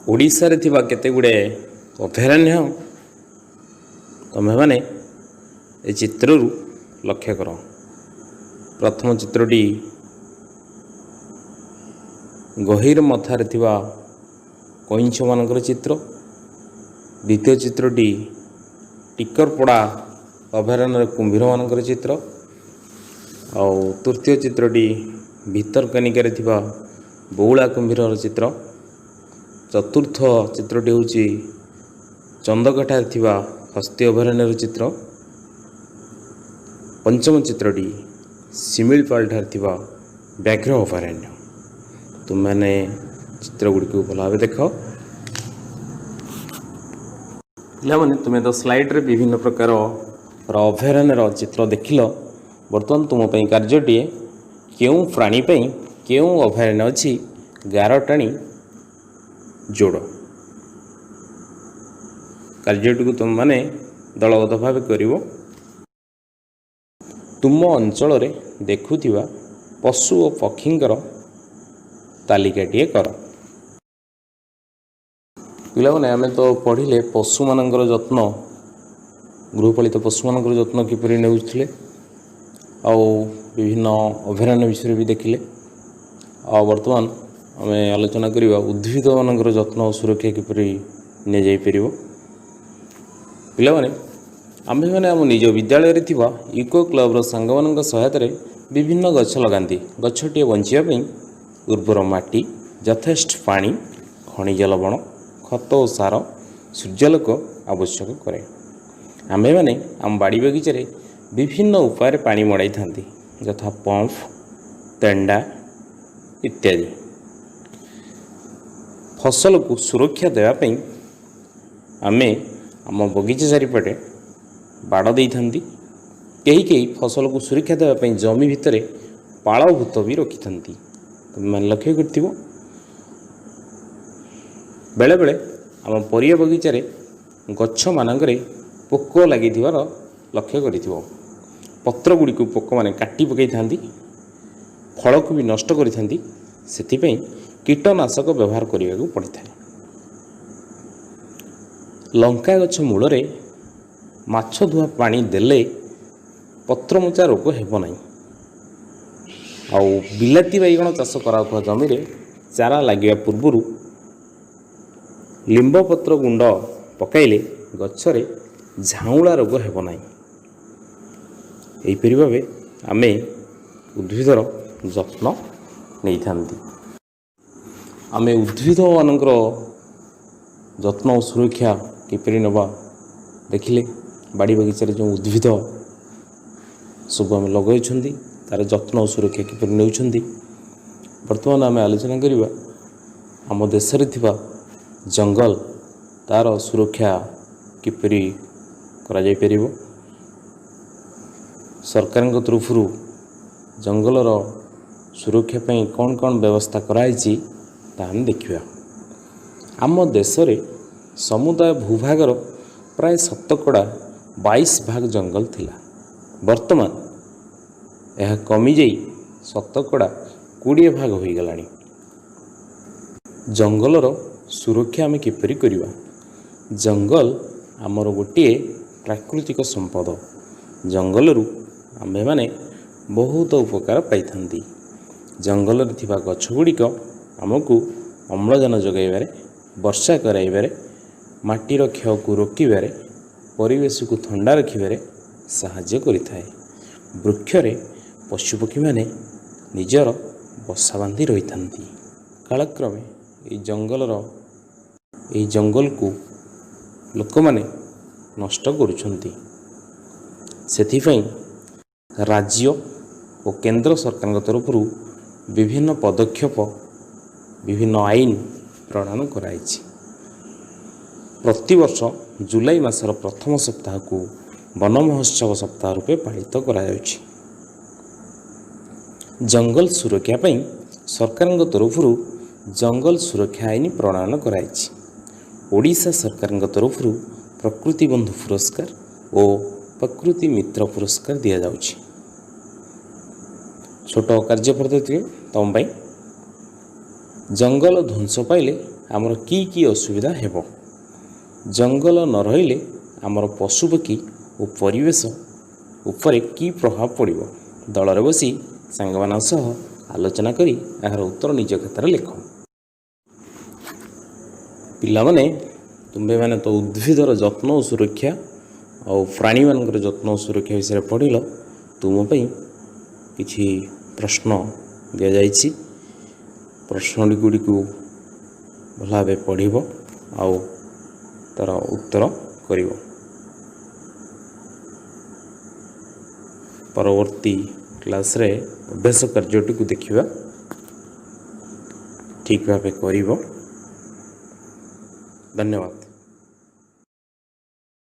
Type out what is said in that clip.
ଓଡ଼ିଶାରେ ଥିବା କେତେ ଗୁଡ଼ିଏ ଅଭୟାରଣ୍ୟ ତୁମେମାନେ ଏ ଚିତ୍ରରୁ ଲକ୍ଷ୍ୟ କର। ପ୍ରଥମ ଚିତ୍ରଟି ଗହିରମଥାରେ ଥିବା କଇଁଛମାନଙ୍କର ଚିତ୍ର। ଦ୍ୱିତୀୟ ଚିତ୍ରଟି ଟିକରପଡ଼ା ଅଭୟାରଣ୍ୟର କୁମ୍ଭୀରମାନଙ୍କର ଚିତ୍ର। ଆଉ ତୃତୀୟ ଚିତ୍ରଟି ଭିତରକନିକାରେ ଥିବା ବଉଳା କୁମ୍ଭୀରର ଚିତ୍ର। ଚତୁର୍ଥ ଚିତ୍ରଟି ହେଉଛି ଚନ୍ଦକାଠାରେ ଥିବା ହସ୍ତୀ ଅଭୟାରଣ୍ୟର ଚିତ୍ର। ପଞ୍ଚମ ଚିତ୍ରଟି ଶିମିଳିପାଳଠାରେ ଥିବା ବ୍ୟାଘ୍ର ଅଭୟାରଣ୍ୟ। ତୁମେମାନେ ଚିତ୍ରଗୁଡ଼ିକୁ ଭଲ ଭାବେ ଦେଖ। ପିଲାମାନେ, ତୁମେ ତ ସ୍ଲାଇଡ଼୍ରେ ବିଭିନ୍ନ ପ୍ରକାରର ଅଭୟାରଣ୍ୟର ଚିତ୍ର ଦେଖିଲ। ବର୍ତ୍ତମାନ ତୁମ ପାଇଁ କାର୍ଯ୍ୟଟିଏ, କେଉଁ ପ୍ରାଣୀ ପାଇଁ କେଉଁ ଅଭୟାରଣ୍ୟ ଅଛି ଗାର ଟାଣି ଯୋଡ଼। କାର୍ଯ୍ୟଟିକୁ ତୁମେମାନେ ଦଳଗତ ଭାବେ କରିବ। ତୁମ ଅଞ୍ଚଳରେ ଦେଖୁଥିବା ପଶୁ ଓ ପକ୍ଷୀଙ୍କର ତାଲିକାଟିଏ କର। ପିଲାମାନେ, ଆମେ ତ ପଢ଼ିଲେ ପଶୁମାନଙ୍କର ଯତ୍ନ, ଗୃହପାଳିତ ପଶୁମାନଙ୍କର ଯତ୍ନ କିପରି ନେଉଥିଲେ ଆଉ ବିଭିନ୍ନ ଅଭୟାରଣ୍ୟ ବିଷୟରେ ବି ଦେଖିଲେ। ଆଉ ବର୍ତ୍ତମାନ ଆମେ ଆଲୋଚନା କରିବା ଉଦ୍ଭିଦମାନଙ୍କର ଯତ୍ନ ଓ ସୁରକ୍ଷା କିପରି ନିଆଯାଇପାରିବ। ପିଲାମାନେ, ଆମ୍ଭେମାନେ ଆମ ନିଜ ବିଦ୍ୟାଳୟରେ ଥିବା ଇକୋ କ୍ଲବର ସାଙ୍ଗମାନଙ୍କ ସହାୟତାରେ ବିଭିନ୍ନ ଗଛ ଲଗାନ୍ତି। ଗଛଟିଏ ବଞ୍ଚିବା ପାଇଁ ଉର୍ବର ମାଟି, ଯଥେଷ୍ଟ ପାଣି, ଖଣିଜ ଲବଣ, ଖତ ଓ ସାର, ସୂର୍ଯ୍ୟାଲୋକ ଆବଶ୍ୟକ କରେ। ଆମ୍ଭେମାନେ ଆମ ବାଡ଼ି ବଗିଚାରେ ବିଭିନ୍ନ ଉପାୟରେ ପାଣି ମଡ଼ାଇଥାନ୍ତି, ଯଥା ପମ୍ପ, ତେଣ୍ଡା ଇତ୍ୟାଦି। ଫସଲକୁ ସୁରକ୍ଷା ଦେବା ପାଇଁ ଆମେ ଆମ ବଗିଚା ଚାରିପଟେ ବାଡ଼ ଦେଇଥାନ୍ତି। କେହି କେହି ଫସଲକୁ ସୁରକ୍ଷା ଦେବା ପାଇଁ ଜମି ଭିତରେ ପାଳଭୂତ ବି ରଖିଥାନ୍ତି। ତୁମେମାନେ ଲକ୍ଷ୍ୟ କରିଥିବ, ବେଳେବେଳେ ଆମ ପରିବା ବଗିଚାରେ ଗଛମାନଙ୍କରେ ପୋକ ଲାଗିଥିବାର ଲକ୍ଷ୍ୟ କରିଥିବ। ପତ୍ରଗୁଡ଼ିକୁ ପୋକମାନେ କାଟି ପକାଇଥାନ୍ତି, ଫଳକୁ ବି ନଷ୍ଟ କରିଥାନ୍ତି। ସେଥିପାଇଁ କୀଟନାଶକ ବ୍ୟବହାର କରିବାକୁ ପଡ଼ିଥାଏ। ଲଙ୍କା ଗଛ ମୂଳରେ ମାଛ ଧୁଆ ପାଣି ଦେଲେ ପତ୍ରମୋଚା ରୋଗ ହେବ ନାହିଁ। ଆଉ ବିଲାତି ବାଇଗଣ ଚାଷ କରାଯାଉଥିବା ଜମିରେ ଚାରା ଲାଗିବା ପୂର୍ବରୁ ଲିମ୍ବପତ୍ର ଗୁଣ୍ଡ ପକାଇଲେ ଗଛରେ ଝାଉଁଳା ରୋଗ ହେବ ନାହିଁ। ଏହିପରି ଭାବେ ଆମେ ଉଦ୍ଭିଦର ଯତ୍ନ ନେଇଥାନ୍ତି। ଆମେ ଉଦ୍ଭିଦମାନଙ୍କର ଯତ୍ନ ଓ ସୁରକ୍ଷା କିପରି ନେବା ଦେଖିଲେ। ବାଡ଼ି ବଗିଚାରେ ଯେଉଁ ଉଦ୍ଭିଦ ସବୁ ଆମେ ଲଗାଉଛନ୍ତି, ତା'ର ଯତ୍ନ ଓ ସୁରକ୍ଷା କିପରି ନେଉଛନ୍ତି। ବର୍ତ୍ତମାନ ଆମେ ଆଲୋଚନା କରିବା ଆମ ଦେଶରେ ଥିବା ଜଙ୍ଗଲ, ତା'ର ସୁରକ୍ଷା କିପରି କରାଯାଇପାରିବ, ସରକାରଙ୍କ ତରଫରୁ ଜଙ୍ଗଲର ସୁରକ୍ଷା ପାଇଁ କ'ଣ କ'ଣ ବ୍ୟବସ୍ଥା କରାହେଇଛି, ତାହା ଆମେ ଦେଖିବା। ଆମ ଦେଶରେ ସମୁଦାୟ ଭୂଭାଗର ପ୍ରାୟ 22% ଜଙ୍ଗଲ ଥିଲା। ବର୍ତ୍ତମାନ ଏହା କମିଯାଇ 20% ହୋଇଗଲାଣି। ଜଙ୍ଗଲର ସୁରକ୍ଷା ଆମେ କିପରି କରିବା? ଜଙ୍ଗଲ ଆମର ଗୋଟିଏ ପ୍ରାକୃତିକ ସମ୍ପଦ। ଜଙ୍ଗଲରୁ ଆମ୍ଭେମାନେ ବହୁତ ଉପକାର ପାଇଥାନ୍ତି। ଜଙ୍ଗଲରେ ଥିବା ଗଛ ଗୁଡ଼ିକ ଆମକୁ ଅମ୍ଳଜାନ ଯୋଗାଇବାରେ, ବର୍ଷା କରାଇବାରେ, ମାଟିର କ୍ଷୟକୁ ରୋକିବାରେ, ପରିବେଶକୁ ଥଣ୍ଡା ରଖିବାରେ ସାହାଯ୍ୟ କରିଥାଏ। ବୃକ୍ଷରେ ପଶୁପକ୍ଷୀମାନେ ନିଜର ବସା ବାନ୍ଧି ରହିଥାନ୍ତି। କାଳକ୍ରମେ ଏଇ ଜଙ୍ଗଲକୁ ଲୋକମାନେ ନଷ୍ଟ କରୁଛନ୍ତି। ସେଥିପାଇଁ ରାଜ୍ୟ ଓ କେନ୍ଦ୍ର ସରକାରଙ୍କ ତରଫରୁ ବିଭିନ୍ନ ପଦକ୍ଷେପ, ବିଭିନ୍ନ ଆଇନ ପ୍ରଣୟନ କରାଯାଇଛି। ପ୍ରତିବର୍ଷ ଜୁଲାଇ ମାସର ପ୍ରଥମ ସପ୍ତାହକୁ ବନ ମହୋତ୍ସବ ସପ୍ତାହ ରୂପେ ପାଳିତ କରାଯାଉଛି। ଜଙ୍ଗଲ ସୁରକ୍ଷା ପାଇଁ ସରକାରଙ୍କ ତରଫରୁ ଜଙ୍ଗଲ ସୁରକ୍ଷା ଆଇନ ପ୍ରଣୟନ କରାଯାଇଛି। ଓଡ଼ିଶା ସରକାରଙ୍କ ତରଫରୁ ପ୍ରକୃତି ବନ୍ଧୁ ପୁରସ୍କାର ଓ ପ୍ରକୃତି ମିତ୍ର ପୁରସ୍କାର ଦିଆଯାଉଛି। ଛୋଟ କାର୍ଯ୍ୟ ପଦ୍ଧତିରେ ତୁମ ପାଇଁ, ଜଙ୍ଗଲ ଧ୍ୱଂସ ପାଇଲେ ଆମର କି କି ଅସୁବିଧା ହେବ? ଜଙ୍ଗଲ ନ ରହିଲେ ଆମର ପଶୁପକ୍ଷୀ ଓ ପରିବେଶ ଉପରେ କି ପ୍ରଭାବ ପଡ଼ିବ? ଦଳରେ ବସି ସାଙ୍ଗମାନଙ୍କ ସହ ଆଲୋଚନା କରି ଏହାର ଉତ୍ତର ନିଜ ଖାତାରେ ଲେଖ। ପିଲାମାନେ, ତୁମ୍ଭେମାନେ ତ ଉଦ୍ଭିଦର ଯତ୍ନ ଓ ସୁରକ୍ଷା ଆଉ ପ୍ରାଣୀମାନଙ୍କର ଯତ୍ନ ଓ ସୁରକ୍ଷା ବିଷୟରେ ପଢ଼ିଲ। ତୁମ ପାଇଁ କିଛି ପ୍ରଶ୍ନ ଦିଆଯାଇଛି। ପ୍ରଶ୍ନ ଗୁଡ଼ିକୁ ଭଲ ଭାବେ ପଢ଼ିବ ଆଉ ତା'ର ଉତ୍ତର କରିବ। ପରବର୍ତ୍ତୀ କ୍ଲାସ୍ରେ ଅଭ୍ୟାସ କାର୍ଯ୍ୟଟିକୁ ଦେଖିବା, ଠିକ୍ ଭାବେ କରିବ। ଧନ୍ୟବାଦ।